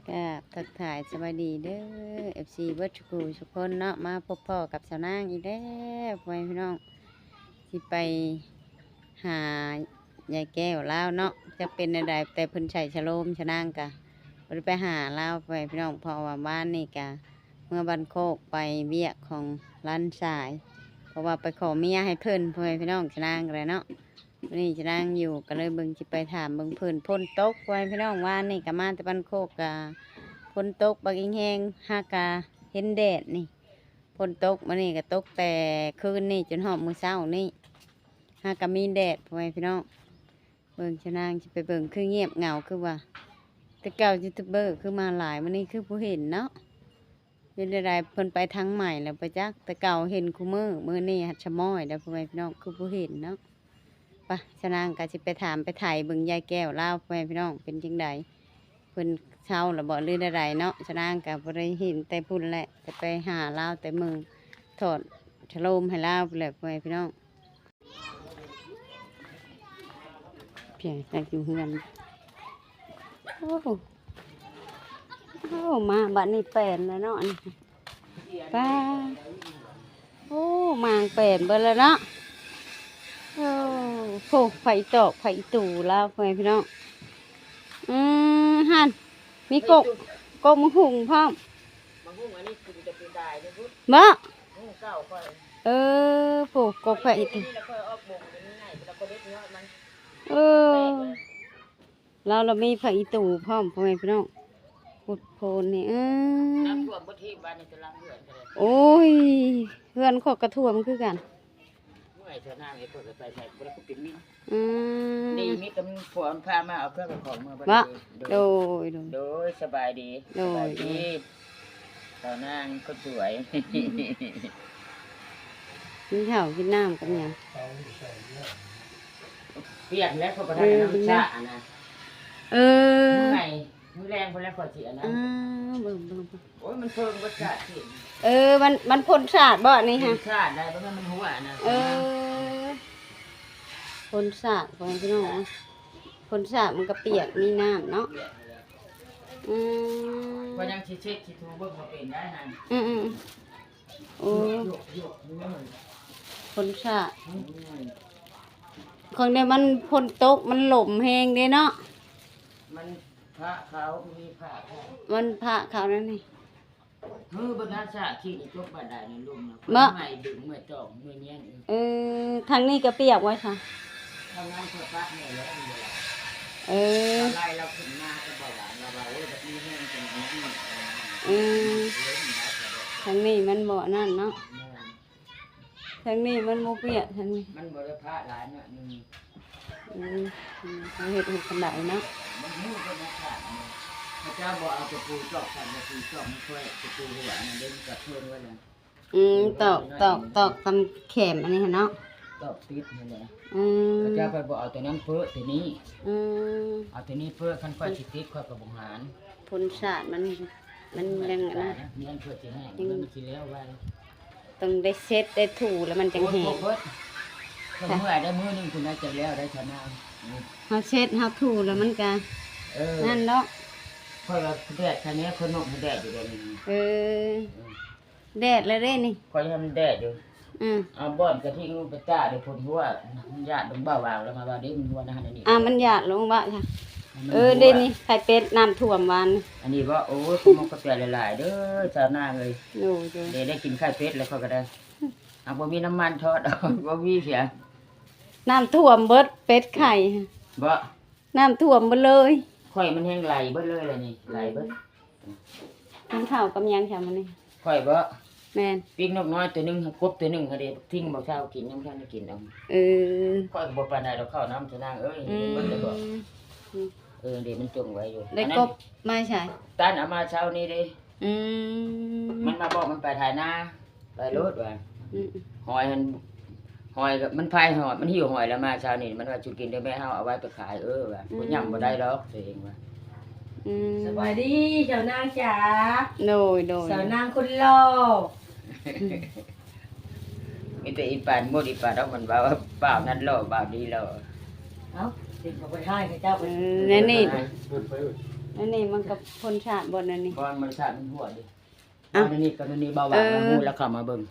ກາບທັກທາຍສະບາຍດີເດີ ເອັຟຊີ ເບິດທຸກຜູ້ທຸກຄົນເນາະ ມາພົບພໍ້ກັບສາວນາງອີກແລ້ວ ພໍ່ແມ່ພີ່ນ້ອງ ຊິໄປຫາຍາຍແກ້ວລາວເນາະ ຈັກເປັນແນວໃດ ແຕ່ເພິ່ນໃສ່ສະໂລມ ສາວນາງກະບໍ່ໄດ້ໄປຫາລາວ ພໍ່ແມ່ພີ່ນ້ອງ ເພາະວ່າວານນີ້ກະເມືອບ້ານໂຄກໄປວຽກຂອງຫຼານຊາຍ ເພາະວ່າໄປຂໍເມຍໃຫ້ເພິ່ນ ພໍ່ແມ່ພີ່ນ້ອງ ສາວນາງກະໄດ້ເນາະ. ມື້ນີ້ສາວນາງຢູ່ ກະເລີຍເບິ່ງ ຊິໄປຖາມເບິ່ງເພິ່ນ ຝົນຕົກ ພໍ່ແມ່ພີ່ນ້ອງ ວານນີ້ກະມາແຕ່ບ້ານໂຄກ ກະຝົນຕົກບັກອີ່ແຮງ ຫາກະເຫັນແດດນີ້ ຝົນຕົກ ມື້ນີ້ກະຕົກແຕ່ຄືນນີ້ຈົນຮອດມື້ເຊົ້ານີ້ ຫາກະມີແດດ ພໍ່ແມ່ພີ່ນ້ອງ. ເບິ່ງສາວນາງຊິໄປເບິ່ງ ຄືງຽບເຫງົາ ຄືວ່າ ແຕ່ເກົ່າຢູທູບເບີຄືມາຫຼາຍ ມື້ນີ້ຄືບໍ່ເຫັນເນາະ. ເປັນຈັ່ງໃດ ເພິ່ນໄປທາງໃໝ່ແລ້ວບໍ່ຈັກ ແຕ່ເກົ່າເຫັນຄູ່ມື້ ມື້ນີ້ຫັດສະມ້ອຍແລ້ວ ພໍ່ແມ່ພີ່ນ້ອງ ຄືບໍ່ເຫັນເນາະ. ປະ ສາວນາງກະຊິໄປຖາມໄປໄຖເບິ່ງຍາຍແກ້ວລາວ ພໍ່ແມ່ພີ່ນ້ອງ ເປັນຈັ່ງໃດ ເພິ່ນເຊົາແລ້ວບໍ່ ຫຼືແນວໃດເນາະ. ສາວນາງກະບໍ່ໄດ້ເຫັນແຕ່ພຸ້ນແຫຼະ ຈະໄປຫາລາວແຕ່ມື້ ຖອດສະໂລມໃຫ້ລາວພຸ້ນແຫຼະ ພໍ່ແມ່ພີ່ນ້ອງ. ພຽງແຕ່ຢູ່ເຮືອນ ໂອ້ ໂອ້ ມາບັດນີ້ແປນແລ້ວເນາະ ອັນນີ້ ປ້າ ໂອ້ ໝາກແປນເບິດແລ້ວເນາະ. ໂອ້ ໂພ ຜັກອີ່ຕອກ ຜັກອີ່ຕູລາວ ພໍ່ແມ່ພີ່ນ້ອງ. ອືມ ຫັ້ນ ມີກົກ ກົກໝາກຫຸ່ງພ້ອມ ໝາກຫຸ່ງອັນນີ້ກິນແຕ່ປີກາຍນີ້ພຸ້ນ ບໍ່? ຫຸ່ງເກົ່າຂ້ອຍ ເອີ ໂພ ກົກຜັກອີ່ຕູ ນີ້ລະຂ້ອຍອອກບົງ ນີ້ໃຫຍ່ ແລ້ວກໍເດັດຍອດມັນ ເອີ ລາວລະມີຜັກອີ່ຕູພ້ອມ ພໍ່ແມ່ພີ່ນ້ອງ ຂຸດໂພນນີ້ ເອີ ນ້ຳຖ້ວມບໍ່ທີບ ບ້ານນີ້ແຕ່ຫຼັງເຮືອນກໍໄດ້ ໂອ້ຍ ເຮືອນຂ້ອຍກະຖ້ວມຄືກັນ. ເມື່ອຍເທື່ອນາງເອີຍ ຂ້ອຍກໍໄປໃສບໍ່ໄດ້ ກໍເປັນມິນ ອືມ ນີ້ມີແຕ່ມັນພວກມັນພາມາເອົາເຄື່ອງເອົາຂອງເມືອ ບໍ່ ໂດຍ ໂດຍ ໂດຍ ສະບາຍດີ ໂດຍ ສະບາຍດີ ໂດຍ ສາວນາງຄົນສວຍ ກິນເຂົ້າກິນນ້ຳກັບຫຍັງ? ປຽກແລ້ວ ເຂົາບໍ່ທັນ ເອີ ນ້ຳຊະນະ ເອີ ມື້ໃໝ່ ມື້ແລງພຸ້ນແຫຼະ ຂ້ອຍຊິອັນນັ້ນ ເບິ່ງ ເບິ່ງ ໂອ້ຍ ມັນເພິ່ງບໍ່ຊາດຊິ ເອີ ມັນ ມັນພົ້ນສາດບໍ່ນີ້ຮະ? ມັນຊາດໄດ້ ບໍ່ແມ່ນມັນຮົ່ວນະ ເອີ ພົ້ນສາດ ພໍ່ແມ່ພີ່ນ້ອງ ພົ້ນສາດມັນກະປຽກ ມີນ້ຳເນາະ ປຽກແລ້ວ ອືມ ຂ້ອຍຍັງຊິເຊັດຊິຖູເບິ່ງວ່າເປັນໄດ້ຫັ້ນ ອືມໆ ໂອ້ ຝົນສາດ ຂອງນີ້ມັນຝົນຕົກ ມັນລົມແຮງເດ້ເນາະ ມັນພະເຂົາ ມີພະເຂົາ ມັນພະເຂົານັ້ນນີ້ ເຮີ ບັນດາສາຂີ້ຈົກບາດານລົມນະ ບໍ່ ໄມ້ດຶງ ໄມ້ຕອກ ໄມ້ແຍງ ເອີ ທາງນີ້ກະປຽກວ່າຊະ ທາງນັ້ນເຂົາປະແນ່ແລ້ວ ເອີ ລາຍລາວຂຶ້ນມາກະບໍ່ຫວານ ລາວວ່າ ໂອ້ຍ ບັດນີ້ແຮງຈັ່ງນັ້ນ ອືມ ທາງນີ້ມັນບໍ່ອັນນັ້ນເນາະ ແມ່ນ ທາງນີ້ມັນບໍ່ປຽກ ທາງນີ້ ມັນບໍ່ໄດ້ພະຫຼາຍເນາະ ອືມ ອືມ ເຮົາເຮັດ ເຮັດຄັນໄດເນາະ ມັນຮູ້ເພິ່ນມາຂາຍເນາະ ເຂົາເຈົ້າບໍ່ເອົາຕະປູຕອກ ຕະປູຕອກມັນຄ່ອຍ ຕະປູຫົວອັນນັ້ນເດ້ ມັນກະເພິ່ງໄວ້ແລ້ວ ອືມ ຕອກ ຕອກ ຕອກຕາມແຄມອັນນີ້ຫັ້ນເນາະ ຕອກຕິດຫັ້ນແຫຼະ ອືມ ເຂົາເຈົ້າໄປບໍ່ເອົາໂຕນັ້ນເປິໂຕນີ້ ອືມ ເອົາໂຕນີ້ເປິ ຄັນຂ້ອຍຊິຕິດ ຂ້ອຍກະບໍ່ຫານ ຝົນສາດມັນ ມັນຍັງອັນນັ້ນ ມັນເປີດຊິແຫ້ງ ມັນຊິແລ້ວໄວ ຕ້ອງໄດ້ເຊັດໄດ້ຖູແລ້ວມັນຈັ່ງແຫ້ງ ໂອ້ຍ ເບິດ ເມື່ອຍໄດ້ມື້ໜຶ່ງພຸ້ນນະ ຈັ່ງແລ້ວໄດ້ຊະນາ ເຮົາເຊັດເຮົາຖູແລ້ວມັນກະ ເອີ ນັ້ນເນາະ ຂ້ອຍວ່າແດດຄັນນີ້ ຂ້ອຍນົກໃຫ້ແດດຢູ່ດຽວນີ້ ເອີ ເອີ ແດດແລ້ວເດ້ນີ້ ຂ້ອຍທຳແດດຢູ່ ອືມ ເອົາບ່ອນກະທິງລົງໄປຕາກ ເດີ ຝົນຮົ່ວ ມັນຢາດລົງ ບ່າວວາງແລ້ວມາວ່າເດ້ ມັນຮົ່ວນະຫັ້ນນີ້ ອ່າ ມັນຢາດລົງບາດ ເອີ ເດ້ນີ້ ໄຂ່ເປັດນ້ຳຖ້ວມວານ ອັນນີ້ບໍ່ ໂອ້ຍ ຂອບໃຈຫຼາຍໆເດີ ສາວນາງເອີຍ ໂດຍໆ ເດ້ ໄດ້ກິນໄຂ່ເປັດແລ້ວຂ້ອຍກະໄດ້ ຫາກບໍ່ມີນ້ຳມັນທອດ ບໍ່ມີເສຍ ນ້ຳຖ້ວມເບິດ ເປັດໄຂ່ ບໍ່ ນ້ຳຖ້ວມເບິດເລີຍ ຂ້ອຍມັນແຮງໄຫຼເບິດເລີຍລະນີ້ ໄຫຼເບິດ ກິນເຂົ້າກັບຫຍັງຊະມື້ນີ້? ຂ້ອຍບໍ? ແມ່ນ ປີ້ງນົກນ້ອຍໂຕໜຶ່ງ ກົບໂຕໜຶ່ງຫັ້ນເດ ຖິ້ມບໍ່ເຊົາກິນ ຍັງບໍ່ທັນໄດ້ກິນເອົາ ເອີ ຂ້ອຍກະບໍ່ປານໃດດອກເຂົ້ານຳຊະນາງເອີຍ ອືມ ເບິ່ງເດີບໍ່ ອືມ ເອີ ເດ ມັນຈົ່ງໄວ້ຢູ່ ໄດ້ກົບມາໃສ? ຕານເອົາມາເຊົ້ານີ້ເດ ອືມ ມັນມາບອກມັນໄປໄຖນາ ໄປໂລດວ່າ ອືມ ຫອຍຫັ້ນ ຫອຍກະ ມັນພາຍຫອຍ ມັນຫິ້ວຫອຍລະມາເຊົ້ານີ້ ມັນວ່າ ສຸກິນເດີແມ່ ເຮົາເອົາໄວ້ໄປຂາຍເອີ ວ່າ ອືມ ບໍ່ຫຍັງບໍ່ໄດ້ດອກ ຕົວເອງວ່າ ອືມ ສະບາຍດີເຈົ້ານາງຈ໋າ ໂດຍ ໂດຍ ສາວນາງຄົນຫຼໍ່ ມີແຕ່ອີປານໝົດ ອີປານດອກ ມັນວ່າບ່າວນັ້ນຫຼໍ່ ບ່າວນີ້ຫຼໍ່ ເອົ້າ ເປັນເຂົາບໍ່ໄດ້ເຂົາເຈົ້າ ອືມ ແນວນີ້ ເປີດໄປເອີຍ ອັນນີ້ມັນກໍພົ້ນສາດບໍ່ ອັນນີ້? ບໍ່ ມັນສາດ ມັນຮົ່ວເດ້. ເອົ້າ ອັນນີ້ກໍ ອັນນີ້ເບົາຫວານ ເອີ ຮູ້ແລ້ວເຂົ້າມາເບິ່ງ.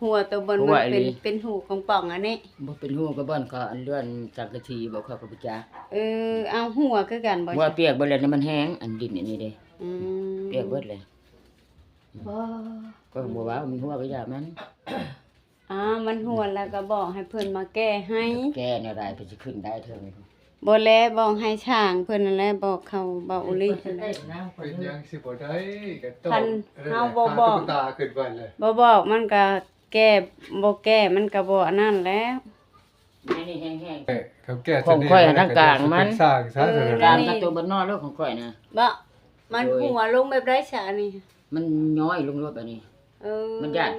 ຮົ່ວໂຕບ່ອນມັນເປັນ ເປັນຮູປ່ອງໆ ອັນນີ້? ບໍ່ເປັນຮູກໍບ່ອນເຂົາອັນເລື່ອນສັງກະສີບໍ່ ເຂົາກໍບໍ່ຈັກ. ເອີ ເອົາ ຮົ່ວຄືກັນບໍ່? ຮົ່ວປຽກເບິດແລ້ວ ມັນແຫ້ງ ອັນດິນອັນນີ້ເດ້. ອືມ ປຽກເບິດເລີຍ. ບໍ່ ກໍບໍ່ວ່າມັນຮົ່ວກໍຢ່າມັນ. ອາ ມັນຮົ່ວແລ້ວກໍບອກໃຫ້ເພິ່ນມາແກ້ໃຫ້. ແກ້ແນວໃດເພິ່ນຊິຂຶ້ນໄດ້ເທິງ? ບໍ່ແລະ ບອກໃຫ້ຊ່າງເພິ່ນນັ້ນແຫຼະ ບອກເຂົາ ເບົາອຸລິ. ເປັນຫຍັງຊິບໍ່ໄດ້? ຄັນເຮົາບໍ່ບອກ ບໍ່ບອກມັນກໍແກ້ ບໍ່ແກ້ມັນກໍບໍ່ອັນນັ້ນແລ້ວ. ນີ້ແຫ້ງໆ ເອີ ເຂົາແກ້ ຂອງຂ້ອຍທາງກາງມັນ ເປັນສ້າງຊະ ເອີ ກາງກັບຕົວບາດນອກໂລດຂອງຂ້ອຍນະ. ບໍ່ ມັນຮົ່ວລົງແບບໃດຊະອັນນີ້? ມັນຍ້ອຍລົງໂລດບາດນີ້. ເອີ ມັນຢາດ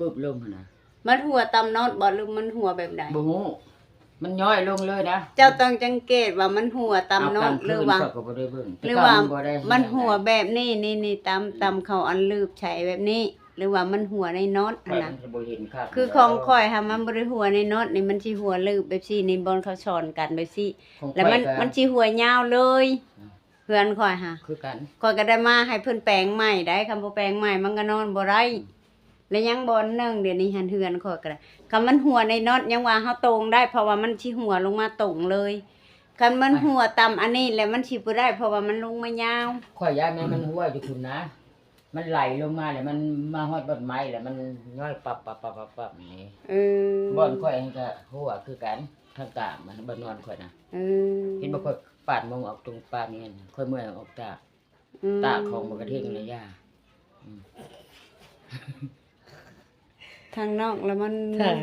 ປຶບໆໆ ລົງຫັ້ນນະ. ມັນຮົ່ວຕຳນອດບໍ່ ຫຼືມັນຮົ່ວແບບໃດ? ບໍ່ຮູ້ ມັນຍ້ອຍລົງເລີຍນະ. ເຈົ້າຕ້ອງສັງເກດວ່າມັນຮົ່ວຕຳນອດ ຫຼືວ່າ ຂ້ອຍກໍບໍ່ໄດ້ເບິ່ງ ຫຼືວ່າມັນຮົ່ວແບບນີ້ ນີ້ໆ ຕຳ ຕຳເຂົາອັນລືບໃສ່ແບບນີ້ ຫຼືວ່າມັນຮົ່ວໃນນອດຫັ້ນນະ. ຂ້ອຍກໍບໍ່ເຫັນຄັກ ຄືຂອງຂ້ອຍຫາ ມັນບໍ່ໄດ້ຮົ່ວໃນນອດນີ້ ມັນຊິຮົ່ວລືບແບບຊີ້ນີ້ ບ່ອນເຂົາສອນກັນແບບຊີ້ ແລ້ວມັນ ມັນຊິຮົ່ວຍາວເລີຍ. ເຮືອນຂ້ອຍຫາ ຄືກັນ ຂ້ອຍກໍໄດ້ມາໃຫ້ເພິ່ນແປງໃໝ່ໄດ໋ ຄັນບໍ່ແປງໃໝ່ມັນກໍນອນບໍ່ໄດ້. ແລະຍັງບ່ອນໜຶ່ງ ດຽວນີ້ຫັ້ນເຮືອນຂ້ອຍກໍໄດ້ ຄັນມັນຮົ່ວໃນນອດຍັງວ່າເຮົາໂຕ່ງໄດ້ ເພາະວ່າມັນຊິຮົ່ວລົງມາໂຕ່ງເລີຍ. ຄັນມັນຮົ່ວຕຳອັນນີ້ແລ້ວມັນຊິບໍ່ໄດ້ ເພາະວ່າມັນລົງມາຍາວ. ຂ້ອຍຢ້ານມັນ ມັນຮົ່ວຢູ່ພຸ້ນນະ ມັນໄຫຼລົງມາແລ້ວມັນມາຮອດບ່ອນໄມ້ແລ້ວມັນຍ້ອຍປັບໆໆໆນີ້. ເອີ ບ່ອນຂ້ອຍຫັ້ນກໍຮົ່ວຄືກັນ ທາງກາງມັນ ບ່ອນນອນຂ້ອຍນະ. ເອີ ເຫັນບໍ່ ຂ້ອຍ ປາດໂມງອອກຕົງປານນີ້ ຂ້ອຍເມື່ອຍອອກຕາກ ອືມ ຕາກຂອງບັກກະເທັງລະຢ່າ. ອືມ ທາງນອກລະມັນ ມັນ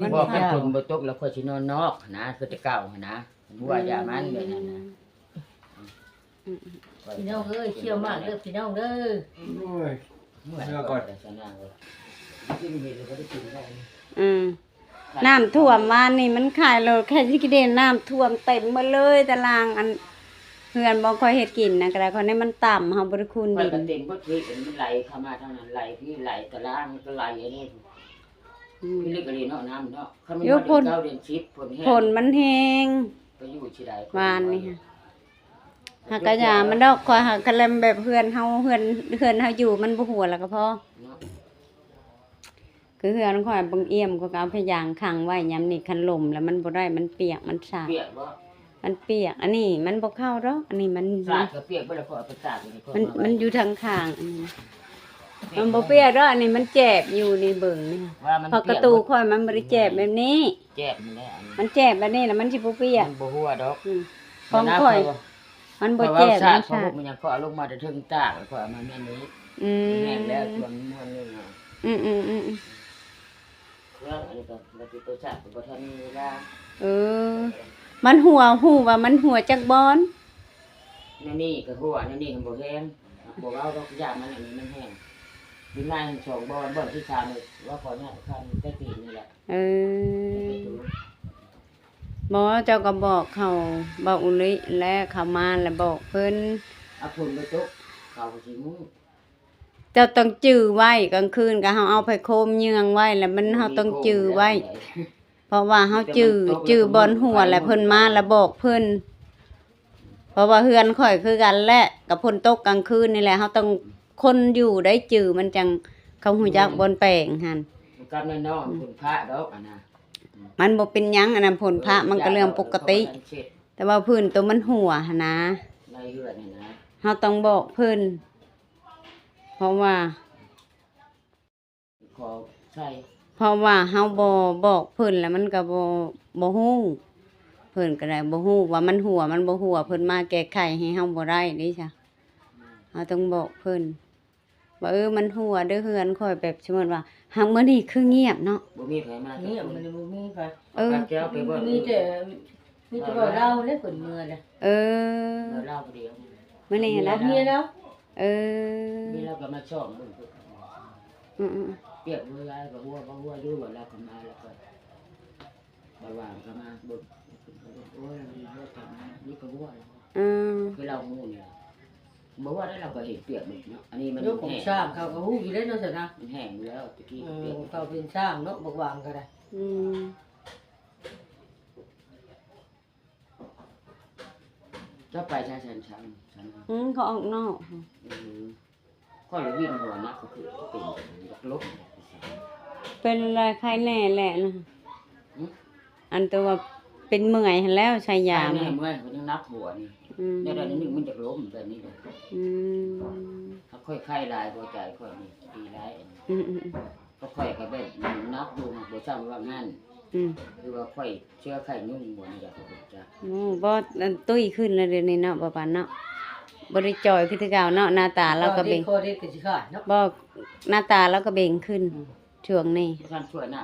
ມັນ ບໍ່ ຄັນຝົນບໍ່ຕົກລະຂ້ອຍຊິນອນນອກຫັ້ນນະ ຄືແຕ່ເກົ່າຫັ້ນນະ. ບໍ່ວ່າຢ່າມັນແບບນັ້ນນະ. ອືມ ພີ່ນ້ອງເອີຍ ຂ້ຽວໝາກເດີພີ່ນ້ອງເດີ. ໂອ້ຍ ເມື່ອຍ ເມື່ອຍກ່ອນ ແຕ່ຊະນາງເອີຍ ກິນເຫັດແລ້ວກໍໄດ້ກິນໄດ້. ອືມ ນ້ຳຖ້ວມວານນີ້ມັນຂາຍໂລ ແຄ່ຊິກິນເດ້ ນ້ຳຖ້ວມເຕັມໝົດເລີຍຕາລາງ ອັນເຮືອນບ່ອນຂ້ອຍເຮັດກິນນະ ກໍໄດ້ ຂ້ອຍນີ້ມັນຕ່ຳ ເຮົາບໍ່ໄດ້ຂຸດດິນ. ມັນເຕັມເບິດພີ້ ມັນໄຫຼເຂົ້າມາທາງນັ້ນ ໄຫຼພີ້ ໄຫຼຕາລາງ ມັນກໍໄຫຼອັນນີ້. ອືມ ພິລຶກອີ່ຫຼີເນາະ ນ້ຳເນາະ. ຄັນມັນ ຢູ່ ເດືອນ ຝົນ ເກົ້າເດືອນສິບ ຝົນແຮງ ຝົນມັນແຮງ ໄປຢູ່ຊິໄດ້ ວານນີ້ຫັ້ນ. ຫາກະຢ່າມັນດອກ ຂ້ອຍຫາກະແລມແບບເຮືອນເຮົາ ເຮືອນ ເຮືອນເຮົາຢູ່ມັນບໍ່ຮົ່ວແລ້ວກໍພໍ. ຄືເຮືອນຂ້ອຍບັງອ່ຽມ ຂ້ອຍກໍເອົາຜ້າຢາງຂັງໄວ້ ຍາມນີ້ຄັນລົມແລ້ວມັນບໍ່ໄດ້ ມັນປຽກ ມັນສາດ ມັນປຽກ. ອັນນີ້ມັນບໍ່ເຂົ້າດອກ ອັນນີ້ມັນ ມັນ ມັນຢູ່ທາງຂ້າງ ອັນນີ້ມັນບໍ່ປຽກດອກ. ອັນນີ້ມັນແຈບຢູ່ ນີ້ເບິ່ງນີ້ ເພາະກະຕູຂ້ອຍມັນບໍ່ໄດ້ແຈບແບບນີ້. ແຈບຫັ້ນແຫຼະ ອັນນີ້ມັນແຈບແບບນີ້ລະມັນຊິບໍ່ປຽກ ມັນບໍ່ຮົ່ວດອກ. ອືມ ຂອງຂ້ອຍມັນບໍ່ແຈບ ມັນສາດ ມັນຫຍັງ ຂ້ອຍເອົາລົງມາແຕ່ເທິງຕາກ ແລ້ວຂ້ອຍເອົາມາແມ່ນນີ້. ອືມ ແຫ້ງແລ້ວ ສ່ວນມ່ວນນີ້ນະ. ອືມໆໆໆ ເຄື່ອງອັນນີ້ກໍບໍ່ໄດ້ໄປສາດ ກໍບໍ່ທັນມີເວລາ. ເອີ ມັນຮົ່ວ ຮູ້ວ່າມັນຮົ່ວຈັກບ່ອນ? ແນວນີ້ກໍຮົ່ວ ແນວນີ້ມັນບໍ່ແຮງ ບໍ່ເວົ້າດອກ ຢ້ານມັນ ອັນນີ້ມັນແຮງ. ຢູ່ໃນສອງບ່ອນ ບ່ອນທີສາມນີ້ ວ່າຂໍຍາດຄັນແຕ່ຕີນນີ້ແຫຼະ. ເອີ ບໍ່ ເຈົ້າກໍບອກເຂົາ ເວົ້າອີ່ຫຼີແຫຼະ ເຂົາມາແລ້ວບອກເພິ່ນ. ເອົາຝົນໄປຕົກ ເຂົາກໍຊິຮູ້. ເຈົ້າຕ້ອງຈື່ໄວ້ ກາງຄືນກໍເຮົາເອົາຜ້າໂຄມເຍືອງໄວ້ ແລ້ວມັນ ເຮົາຕ້ອງຈື່ໄວ້ ເພາະວ່າເຮົາຈື່ ຈື່ບ່ອນຮົ່ວ ແລ້ວເພິ່ນມາແລ້ວບອກເພິ່ນ. ເພາະວ່າເຮືອນຂ້ອຍຄືກັນແຫຼະ ກໍຝົນຕົກກາງຄືນນີ້ແຫຼະ ເຮົາຕ້ອງຄົນຢູ່ໄດ້ຈື່ ມັນຈັ່ງເຂົາຮູ້ຈັກບ່ອນແປງຫັ້ນ. ກັບນ້ອຍໆ ມັນຝົນພະດອກ ອັນນະ ມັນບໍ່ເປັນຫຍັງ ອັນນັ້ນຝົນພະ ມັນກໍເລື່ອງປົກກະຕິ ແຕ່ວ່າພື້ນໂຕມັນຮົ່ວຫັ້ນນະ ໃນເຮືອນນີ້ນະ ເຮົາຕ້ອງບອກເພິ່ນ ເພາະວ່າ ຂໍໃສ່ ເພາະວ່າເຮົາບໍ່ບອກເພິ່ນ ແລ້ວມັນກໍບໍ່ ບໍ່ຮູ້ ເພິ່ນກໍໄດ້ບໍ່ຮູ້ວ່າມັນຮົ່ວ ມັນບໍ່ຮົ່ວ ເພິ່ນມາແກ້ໄຂໃຫ້ເຮົາບໍ່ໄດ້ເດ້ຊະ. ເຮົາຕ້ອງບອກເພິ່ນວ່າ ເອີ ມັນຮົ່ວເດີເຮືອນຂ້ອຍ ແບບສົມມຸດວ່າ ຫາກມື້ນີ້ຄືງຽບເນາະ ບໍ່ມີໃຜມາ ງຽບ ມື້ນີ້ບໍ່ມີໃຜ. ເອີ ມີແຕ່ ມີແຕ່ເວົ້າລາວແຫຼະ ເພິ່ນເມືອແຫຼະ. ເອີ ເວົ້າລາວຜູ້ດຽວ ມື້ນີ້ນະ ເມຍລາວ ເອີ ເມຍລາວກໍມາຊອກເບິ່ງ. ອືມໆ ປຽກເວລາກໍຮົ່ວ ບໍ່ຮົ່ວຢູ່ ວ່າລາວກໍມາ ແລ້ວກໍບ່າວຫວ່າງກໍມາເບິ່ງ. ໂອ້ຍ ມັນຮົ່ວກັນ ນີ້ກໍຮົ່ວ. ອືມ ຄືລາວຮູ້ນີ້ ບໍ່ວ່າໄດ້ ລາວກໍເຫັນປຽກໝົດເນາະ. ອັນນີ້ມັນ ໂຍກຂອງ ແຫ້ງ ຊ່າງເຂົາກໍຮູ້ຢູ່ເດ້ເນາະ ຊັ້ນນະ ມັນແຫ້ງຢູ່ແລ້ວ ຕະກີ້ ເອີ ປຽກ ເຂົາເປັນຊ່າງເນາະ ບັກຫວ່າງກໍໄດ້. ອືມ ກໍໄປຊະ ຊັ້ນ ຊັ້ນ ຊັ້ນ ອືມ ເຂົາອອກນອກ ເອີ ຂ້ອຍລະວິນຫົວໜັກ ກໍຄືເປັນ ຢາກລົບ ເປັນລະໄຄແນ່ແຫຼະນະ ຫື ອັນຕົວເປັນເມື່ອຍຫັ້ນແລ້ວ ໃສ່ຢາ ໄຄແນ່ ເມື່ອຍ ມັນຍັງໜັກຫົວນີ້ ອືມ ແນວໃດໜຶ່ງມັນຢາກລົ້ມແບບນີ້ເດ້ ອືມ ຖ້າຂ້ອຍໄຄຫຼາຍ ຫົວໃຈຂ້ອຍນີ້ຕີຫຼາຍ ອືມໆໆ ກໍຂ້ອຍກໍແບບໜັກຢູ່ ບໍ່ຊ່ຳວ່າງນັ້ນ ອືມ ຫຼືວ່າຂ້ອຍເຊື້ອໄຂ້ຍຸງບໍ່ນີ້ ຢາກຮູ້ຈັກ ໂອ້ ບໍ່ ອັນ ຕຸ້ຍຂຶ້ນແລ້ວດຽວນີ້ເນາະ ບໍ່ປານເນາະ ບໍ່ໄດ້ຈ່ອຍຄືແຕ່ເກົ່າເນາະ ໜ້າຕາລາວກໍເບັ່ງ ບໍ່ ໜ້າຕາລາວກໍເບັ່ງຂຶ້ນ ອືມ ຊ່ວງນີ້ ບໍ່ທັນຊົ່ວໜ້າ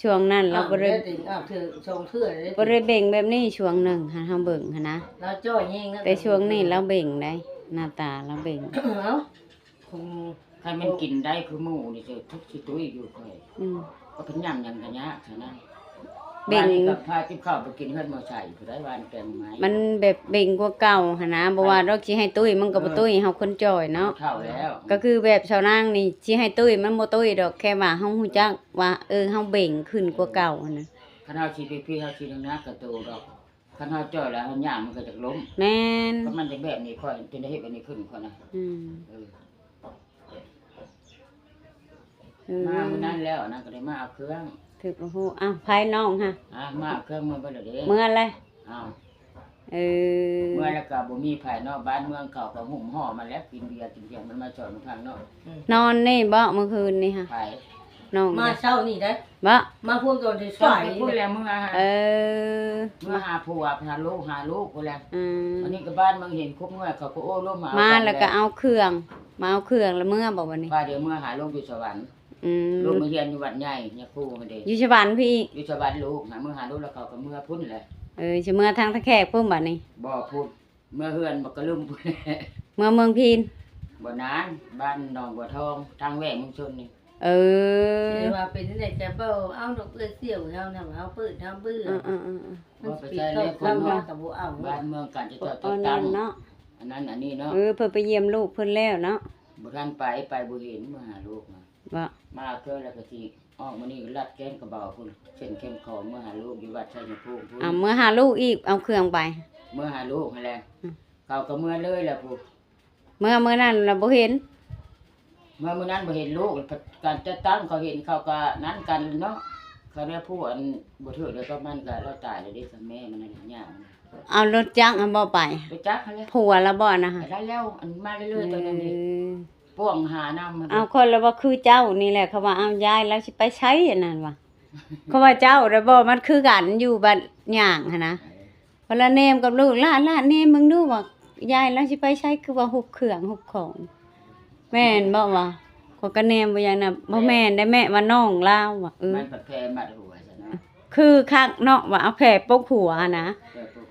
ຊ່ວງນັ້ນລາວບໍ່ໄດ້ ອ້າວ ເທື່ອສອງເທື່ອເດ້ ບໍ່ໄດ້ເບັ່ງແບບນີ້ ຊ່ວງໜຶ່ງຫັ້ນ ເຮົາເບິ່ງຫັ້ນນະ ລາວຈ່ອຍແຮງນະ ແຕ່ຊ່ວງນີ້ລາວເບັ່ງໄດ໋ ໜ້າຕາລາວເບັ່ງ ເອົ້າ ອືມ ຄັນມັນກິນໄດ້ຄືໝູນີ້ ຈະທຸກຊິຕຸ້ຍຢູ່ຂ້ອຍ ອືມ ກໍເປັນຫຍັງຫຍັງກະຍາກຊະນະ ເບັ່ງ ບາດນີ້ກໍພາກັບເຂົ້າໄປກິນເຮືອນໝໍໄຊ ຜູ້ໃດວ່າແກງໄມ້ ມັນແບບເບັ່ງກວ່າເກົ່າຫັ້ນນະ ບໍ່ວ່າດອກຊິໃຫ້ຕຸ້ຍ ມັນກໍບໍ່ ເອີ ຕຸ້ຍ ເຮົາຄົນຈ່ອຍເນາະ ເຖົ້າແລ້ວ ກໍຄືແບບຊາວນາງນີ້ ຊິໃຫ້ຕຸ້ຍ ມັນບໍ່ຕຸ້ຍດອກ ແຄ່ວ່າເຮົາຮູ້ຈັກວ່າ ເອີ ເຮົາເບັ່ງຂຶ້ນກວ່າເກົ່າຫັ້ນນະ ຄັນເຮົາຊິໄປພີ້ ເຮົາຊິໜັກກະໂຕດອກ ຄັນເຮົາຈ່ອຍແລ້ວເຮົາຍ່າງມັນກໍຈະລົ້ມ ແມ່ນ ກໍມັນຈະແບບນີ້ ຂ້ອຍຈຶ່ງໄດ້ເຮັດແບບນີ້ຂຶ້ນຂ້ອຍນະ ອືມ ເອີ ເອີ ມາມື້ນັ້ນແລ້ວ ອັນນັ້ນກໍໄດ້ມາເອົາເຄື່ອງ ຖືກບໍ່ຮູ້ ອ້າວ ໃຜນ້ອງຫະ ອ່າ ມາເອົາເຄື່ອງເມືອເບິດແລ້ວເດ້ ເມືອແລ້ວ ອ້າວ ເອີ ເມືອແລ້ວກໍບໍ່ມີໃຜເນາະ ບ້ານເມືອງເຂົາກໍຫຸ້ມຫໍ່ມາແລ້ວ ກິນເບຍກິນຫຍັງ ມັນມາຊ່ອຍມາທາງເນາະ ອືມ ນອນນີ້ບໍ ມື້ຄືນນີ້ຫະ ໃຜ ນ້ອງ ມາເຊົ້ານີ້ໄດ໋ ບໍ ມາພຸ້ນຕອນສາຍໆ ພຸ້ນແຫຼະ ເມືອ ເອີ ເມືອຫາຜົວ ຫາລູກ ຫາລູກພຸ້ນແຫຼະ ອືມ ອັນນີ້ກໍບ້ານເມືອງເຫັນຄົບເມື່ອ ເຂົາກໍໂອ້ລົມມາ ມາແລ້ວກໍເອົາເຄື່ອງ ມາເອົາເຄື່ອງແລ້ວເມືອບໍ ບັດນີ້ ວ່າດຽວເມືອຫາລູກຢູ່ສະຫວັນ ອືມ ລູກມາຮຽນຢູ່ວັດໃຫຍ່ ຍາຄູຫັ້ນເດ້ ຢູ່ສະຫວັນພີ້ອີກ ຢູ່ສະຫວັນລູກຫາ ເມືອຫາລູກແລ້ວເຂົາກໍເມືອພຸ້ນແຫຼະ ເອີ ຊິເມືອທາງທ່າແຂກພຸ້ນບັດນີ້ ບໍ່ ພຸ້ນ ເມືອເຮືອນບັກກະລຶ້ມພຸ້ນແຫຼະ ເມືອເມືອງພີນ ບໍ່ນານ ບ້ານໜອງບົວທອງ ທາງແຫວງເມືອງຊົນນີ້ ເອີ ຊິວ່າເປັນຈັ່ງໃດກໍບໍ່ເອົາດອກ ເອື້ອຍສ່ຽວເຮົານະ ເຮົາເປີດເຮົາເບື່ອ ເອີໆໆໆ ມັນຊິເຂົ້າທາງມາກໍບໍ່ເອົາ ບ້ານເມືອງການຈະເຈົ້າຈັດຕັ້ງເນາະ ອັນນັ້ນອັນນີ້ເນາະ ເອີ ເພິ່ນໄປຢ້ຽມລູກເພິ່ນແລ້ວເນາະ ບໍ່ທັນໄປ ໄປບໍ່ເຫັນ ມາຫາລູກນະ ບໍ່ ມາເກີນແລ້ວກໍຊິອອກມື້ນີ້ລັດແກ້ງກະເບົາພຸ້ນ ເສັ້ນແຄມຂອງ ເມືອຫາລູກຢູ່ວັດໄຊຍະພູມພຸ້ນ ເອົາເມືອຫາລູກອີກ ເອົາເຄື່ອງໄປ ເມືອຫາລູກຫັ້ນແຫຼະ ອືມ ເຂົາກໍເມືອເລີຍແລ້ວພຸ້ນ ເມືອມື້ນັ້ນລະບໍ່ເຫັນ ເມືອມື້ນັ້ນບໍ່ເຫັນລູກ ການຈັດຕັ້ງເຂົາເຫັນເຂົາກໍນັ້ນກັນເນາະ ເຂົາແນວຜູ້ອັນບໍ່ຖືກແລ້ວກໍມັນກໍລາວຕາຍແລ້ວເດ້ ແມ່ມັນນັ້ນຍາກ ເອົາລົດຈັກຫັ້ນບໍ່ໄປ ລົດຈັກຫັ້ນແຫຼະ ຜົວລະບໍ່ນະ ໄປໄດ້ແລ້ວ ອັນມາເລື້ອຍໆ ຕອນນັ້ນເດ້ ເອີ ປ່ວງຫານຳ ເອົາ ຂ້ອຍລະວ່າຄືເຈົ້ານີ້ແຫຼະ ເຂົາວ່າ ເອົາ ຍາຍລາວຊິໄປໃສ ອັນນັ້ນວ່າ ເຂົາວ່າເຈົ້າລະບໍ່ ມັນຄືກັນຢູ່ບັດຍ່າງຫັ້ນນະ ເອີ ເພິ່ນລະແນມກັບລູກ ຫຼານ ຫຼານແນມເບິ່ງດູວ່າ ຍາຍລາວຊິໄປໃສ ຄືວ່າຮຸບເຄື່ອງຮຸບຂອງ ແມ່ນບໍ່ວະ ຂ້ອຍກໍແນມບໍ່ຢ່າງນັ້ນ ບໍ່ແມ່ນໄດ໋ແມ່ ວ່ານ້ອງລາວວ່າ ເອີ ມັນພັດແຜ່ມັດຫົວຊັ້ນນະ ຄືຄັກເນາະ ວ່າເອົາແຜ່ປົກຫົວຫັ້ນນະ ແຜ່ປົກຫົວ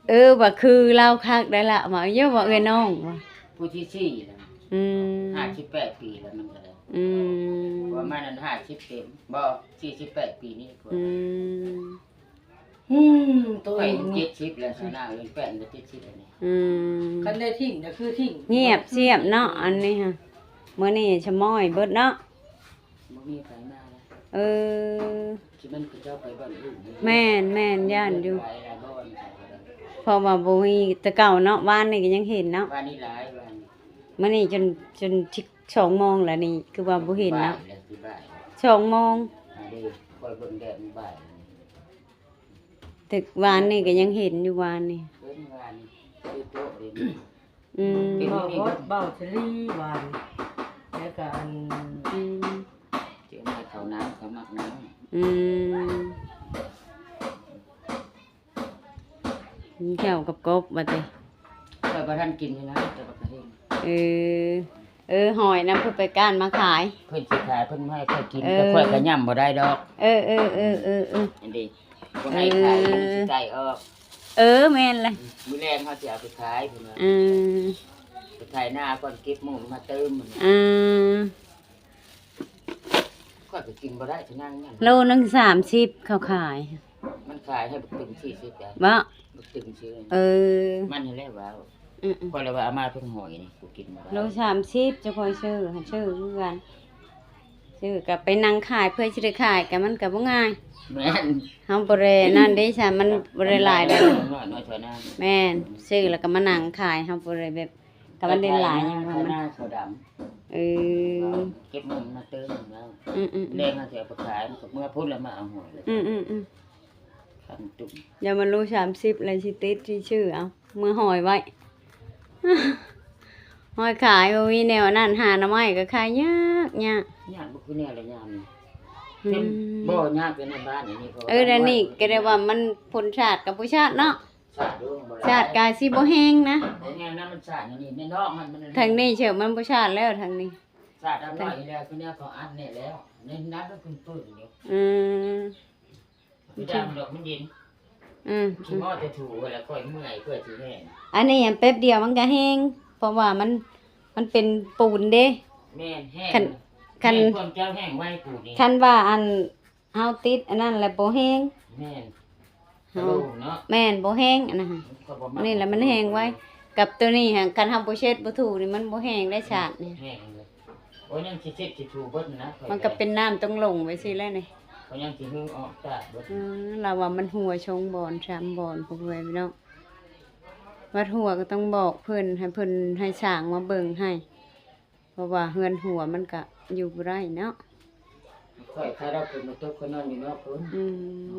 ເອີ ວ່າຄືລາວຄັກໄດ໋ລະ ວ່າເອີ ວ່າເອື້ອຍນ້ອງວ່າ ຜູ້ທີສີ່ແລ້ວ ອືມ ຫ້າສິບແປດປີແລ້ວມັນກໍໄດ້ ອືມ ປະມານນັ້ນ ຫ້າສິບເຕັມ ບໍ່ ສີ່ສິບແປດປີນີ້ ອືມ ອືມ ໂຕເອງເຈັດສິບແລ້ວ ຊະນະເອີຍ ແປ້ນກໍເຈັດສິບແລ້ວນີ້ ອືມ ຄັນໄດ້ຖິ້ມກໍຄືຖິ້ມ ງຽບສຽບເນາະ ອັນນີ້ຫະ ມື້ນີ້ຊະມ້ອຍເບິດເນາະ ບໍ່ມີໃຜມາແລ້ວ ເອີ ຊິແມ່ນເຂົາເຈົ້າໄປບ່ອນອື່ນ ແມ່ນໆ ຢ້ານຢູ່ ເພາະວ່າບໍ່ມີແຕ່ເກົ່າເນາະ ວານນີ້ກໍຍັງເຫັນເນາະ ວານນີ້ຫຼາຍ ວານນີ້ ມື້ນີ້ຈົນ ຈົນສອງໂມງແລ້ວນີ້ ຄືວ່າບໍ່ເຫັນເນາະ ບ່າຍແລ້ວ ຊິບ່າຍແລ້ວ ສອງໂມງ ອັນນີ້ຂ້ອຍເບິ່ງແດດມັນບ່າຍ ແຕ່ວານນີ້ກໍຍັງເຫັນຢູ່ ວານນີ້ ເບິ່ງວານນີ້ ຄືໂຕະເດ້ ອືມ ເປັນ ເບົາ ນີ້ ເບົາສະລີວານ ແລ້ວກໍອັນ ອືມ ເຈົ້າມາເຂົ້ານ້ຳ ເຂົາມັກນ້ຳ ອືມ ກິນແຈ່ວກັບກົບວ່າຕິ ຂ້ອຍບໍ່ທັນກິນຢູ່ນະ ແຕ່ວ່າກໍເຫັນ ເອີ ເອີ ຫອຍນຳ ເພິ່ນໄປກ້ານມາຂາຍ ເພິ່ນຊິຂາຍ ເພິ່ນບໍ່ໃຫ້ຂ້ອຍກິນ ເອີ ແຕ່ຂ້ອຍກໍຫຍ້ຳບໍ່ໄດ້ດອກ ເອີໆໆໆ ອັນນີ້ ບໍ່ໃຫ້ຂາຍ ເອີ ມັນຊິໄກ່ອອກ ເອີ ແມ່ນແຫຼະ ມື້ແລງເຮົາຊິເອົາໄປຂາຍເພິ່ນວ່າ ອືມ ໄປໄຖນາກ່ອນ ເກັບໝູມາເຕີມ ອືມ ຂ້ອຍກໍກິນບໍ່ໄດ້ ຊິນັ່ງຫຍັງ ໂລໜຶ່ງສາມສິບເຂົາຂາຍ ມັນຂາຍໃຫ້ບັກຕຶງສີ່ສິບໄດ໋ ບໍ່ ບັກຕຶງຊື່ ເອີ ມັນຫັ້ນແຫຼະວ່າ ອືມໆ ຂ້ອຍລະວ່າເອົາມາເພິ່ນຫອຍນີ້ ກູກິນບໍ່ໄດ້ ໂລສາມສິບ ເຈົ້າຂ້ອຍຊື້ ຊື້ຄືກັນ ຊື້ກໍໄປນັ່ງຂາຍ ເພື່ອຊິໄດ້ຂາຍກໍມັນກໍບໍ່ງ່າຍ. ແມ່ນ ເຮົາບໍ່ໄດ້ນັ້ນເດ້ຊະ ມັນບໍ່ໄດ້ຫຼາຍເດ້. ນ້ອຍໆ ເນາະ ເທົ່ານັ້ນ. ແມ່ນ ຊື້ແລ້ວກໍມານັ່ງຂາຍ ເຮົາບໍ່ໄດ້ແບບ ກໍມັນໄດ້ຫຼາຍຫຍັງວ່າມັນ ເອີ ເກັບເງິນມາເຕີມແລ້ວ ອືມໆໆ ແລງເຮົາຊິເອົາໄປຂາຍ ມັນກໍເມືອພຸ້ນແລ້ວມາເອົາຫອຍ ອືມໆໆ ຄັນຕຸ່ມ ຢ່າມາໂລສາມສິບ ແລ້ວຊິຕິດ ຊິຊື້ເອົາເມືອຫອຍໄວ້ ຫອຍຂາຍ ບໍ່ມີແນວນັ້ນ ຫາໜໍ່ໄມ້ກໍຂາຍຍາກ ຍາກ ຍາກບໍ່ຄືແນວລະຍາມນີ້ ອືມ ບໍ່ຍາກແຕ່ໃນບ້ານອັນນີ້ ເອີ ແລ້ວນີ້ກໍໄດ້ວ່າມັນ ຝົນສາດກໍບໍ່ສາດເນາະ ສາດຢູ່ ບໍ່ຫຼາຍ ສາດກະຊິບໍ່ແຮງນະ ບໍ່ແຮງນະ ມັນສາດຢູ່ນີ້ ໃນນອກມັນ ມັນ ທາງນີ້ເຊີ ມັນບໍ່ສາດແລ້ວ ທາງນີ້ ສາດດຳໜ້ອຍນີ້ແຫຼະ ຄືແນວເຂົາອັດນີ້ແຫຼະ ໃນນັ້ນກໍຂຶ້ນຟື້ນຢູ່ ອືມ ບໍ່ໄດ້ດຳດອກ ມັນເຢັນ ອືມ ຂີ້ມໍແຕ່ຖູແລ້ວ ຂ້ອຍເມື່ອຍ ຂ້ອຍຊິແຫ້ງ ອັນນີ້ແປັບດຽວມັນກໍແຫ້ງ ເພາະວ່າມັນ ມັນເປັນປູນເດ້ ແມ່ນ ແຫ້ງ ຄັນ ຄັນ ແຫ້ງ ຄວາມເຈົ້າແຫ້ງໄວປູນນີ້ ຄັນວ່າອັນ ເຮົາຕິດອັນນັ້ນແຫຼະບໍ່ແຮງ ແມ່ນ ເຮົາ ໂລ່ງເນາະ ແມ່ນ ບໍ່ແຮງອັນນັ້ນ ມັນກໍບໍ່ມັກ ນີ້ແຫຼະມັນແຮງໄວ ໂອ້ຍ ກັບໂຕນີ້ຫາ ຄັນເຮົາບໍ່ເຊັດບໍ່ຖູນີ້ມັນບໍ່ແຮງໄດ້ສາດນີ້ ແຮງເລີຍ ໂອ້ຍ ຍັງຊິເຊັດຊິຖູເບິດນະ ມັນກໍເປັນນ້ຳຕົງຫຼົງໄປຊີ້ແລ້ວນີ້ ກໍຍັງຊິຫຶອອກຕາກເບິດ ອືມ ລາວວ່າມັນຮົ່ວສອງບ່ອນສາມບ່ອນ ພໍ່ແມ່ພີ່ນ້ອງ ວັດຮົ່ວກໍຕ້ອງບອກເພິ່ນ ໃຫ້ເພິ່ນ ໃຫ້ຊ່າງມາເບິ່ງໃຫ້ ເພາະວ່າເຮືອນຮົ່ວມັນກະຢູ່ບໍ່ໄດ້ເນາະ ຂ້ອຍຄາດວ່າຝົນບໍ່ຕົກ ຂ້ອຍນອນຢູ່ນອກພຸ້ນ ອື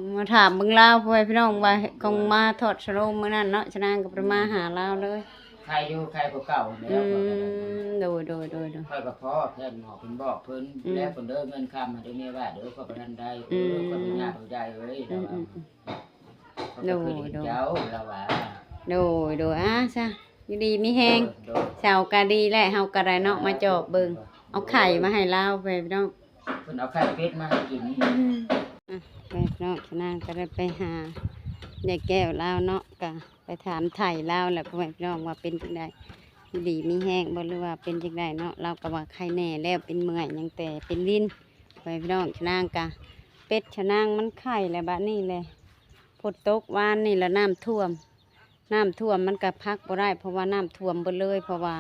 ມ ມາຖາມເບິ່ງລາວ ພໍ່ແມ່ພີ່ນ້ອງວ່າ ອືມ ຄົງມາທອດສະໂລມມື້ນັ້ນເນາະ ຊະນາງກໍບໍ່ໄດ້ມາຫາລາວເລີຍ ໃຄຢູ່ ໃຄກວ່າເກົ່າແລ້ວ ອືມ ຂ້ອຍກໍໄດ້ ໂດຍໆໆໆ ຂ້ອຍກໍພໍແພດໝໍເພິ່ນບອກເພິ່ນ ອືມ ແລ້ວເພິ່ນເດີ ເງິນຄຳໃຫ້ເດີແມ່ວ່າເດີ ຂ້ອຍບໍ່ທັນໄດ້ ອືມ ເອີ ຂ້ອຍບໍ່ຍາກ ອືມ ເອີຍ ອືມ ລາວວ່າ ອືມ ໂດຍ ໂດຍ ເຈົ້າລາວວ່າ ໂດຍ ໂດຍ ອາ ຊະ ຢູ່ດີມີແຮງ ໂດຍ ເຈົ້າກໍດີແຫຼະ ເຮົາກໍໄດ້ເນາະ ມາຈອບເບິ່ງ ເອົາໄຂ່ມາໃຫ້ລາວ ພໍ່ແມ່ພີ່ນ້ອງ ເພິ່ນເອົາໄຂ່ເປັດມາໃຫ້ກິນ ອືມ ອະ ພໍ່ແມ່ພີ່ນ້ອງ ຊະນາງກໍໄດ້ໄປຫາຍາຍແກ້ວລາວເນາະ ກໍໄປຖາມໄຖ່ລາວແຫຼະ ພໍ່ແມ່ພີ່ນ້ອງ ວ່າເປັນຈັ່ງໃດ ຢູ່ດີມີແຮງບໍ່ ຫຼືວ່າເປັນຈັ່ງໃດເນາະ ລາວກໍວ່າໄຄແນ່ແລ້ວ ເປັນເມື່ອຍຫຍັງ ແຕ່ເປັນວິນ ພໍ່ແມ່ພີ່ນ້ອງ ຊະນາງກະ ເປັດຊະນາງມັນໄຂ່ແລ້ວ ບາດນີ້ແຫຼະ ຝົນຕົກວານນີ້ລະ ນ້ຳຖ້ວມ ນ້ຳຖ້ວມມັນກະພັກບໍ່ໄດ້ ເພາະວ່ານ້ຳຖ້ວມເບິດເລີຍ ເພາະວ່າ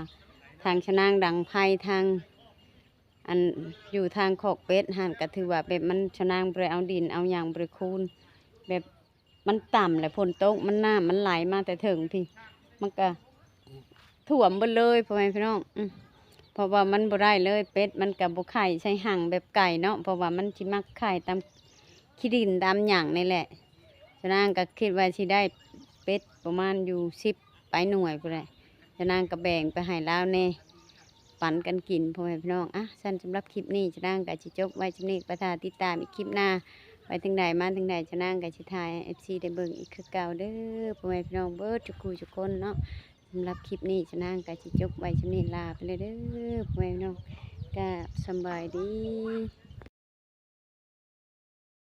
ທາງຊະນາງດັງໄຟ ທາງ ອັນ ຢູ່ທາງຄອກເປັດຫັ້ນ ກະຖືວ່າແບບມັນ ຊະນາງບໍ່ໄດ້ເອົາດິນເອົາຫຍັງ ບໍ່ໄດ້ຄູນ ແບບ ມັນຕ່ຳແຫຼະ ຝົນຕົກ ມັນ ນ້ຳມັນໄຫຼມາແຕ່ເທິງພີ້ ມັນກະຖ້ວມເບິດເລີຍ ພໍ່ແມ່ພີ່ນ້ອງ ອື ເພາະວ່າມັນບໍ່ໄດ້ເລີຍ ເປັດມັນກະບໍ່ໄຂ່ໃສ່ຮັງແບບໄກ່ເນາະ ເພາະວ່າມັນຊິມັກໄຂ່ຕາມຂີ້ດິນຕາມຫຍັງນີ້ແຫຼະ ຊະນາງກະຄິດວ່າຊິໄດ້ເປັດປະມານຢູ່ສິບປາຍໜ່ວຍພຸ້ນແຫຼະ ຊະນາງກະແບ່ງໄປໃຫ້ລາວແດ່ ປັນກັນກິນ ພໍ່ແມ່ພີ່ນ້ອງ ອະ ຊັ້ນສຳລັບຄລິບນີ້ ຊະນາງກໍຊິຈົບໄວ້ສ່ຳນີ້ ໄປຖ້າຕິດຕາມອີກຄລິບໜ້າ ໄປເຖິງໃດມາເຖິງໃດ ຊະນາງກໍຊິຖ່າຍໃຫ້ເອັຟຊີໄດ້ເບິ່ງອີກຄືເກົ່າເດີ ພໍ່ແມ່ພີ່ນ້ອງເບິດທຸກຜູ້ທຸກຄົນເນາະ ສຳລັບຄລິບນີ້ ຊະນາງກໍຊິຈົບໄວ້ສ່ຳນີ້ ລາໄປເລີຍເດີ ພໍ່ແມ່ພີ່ນ້ອງ ກາບສຳບາຍດີ.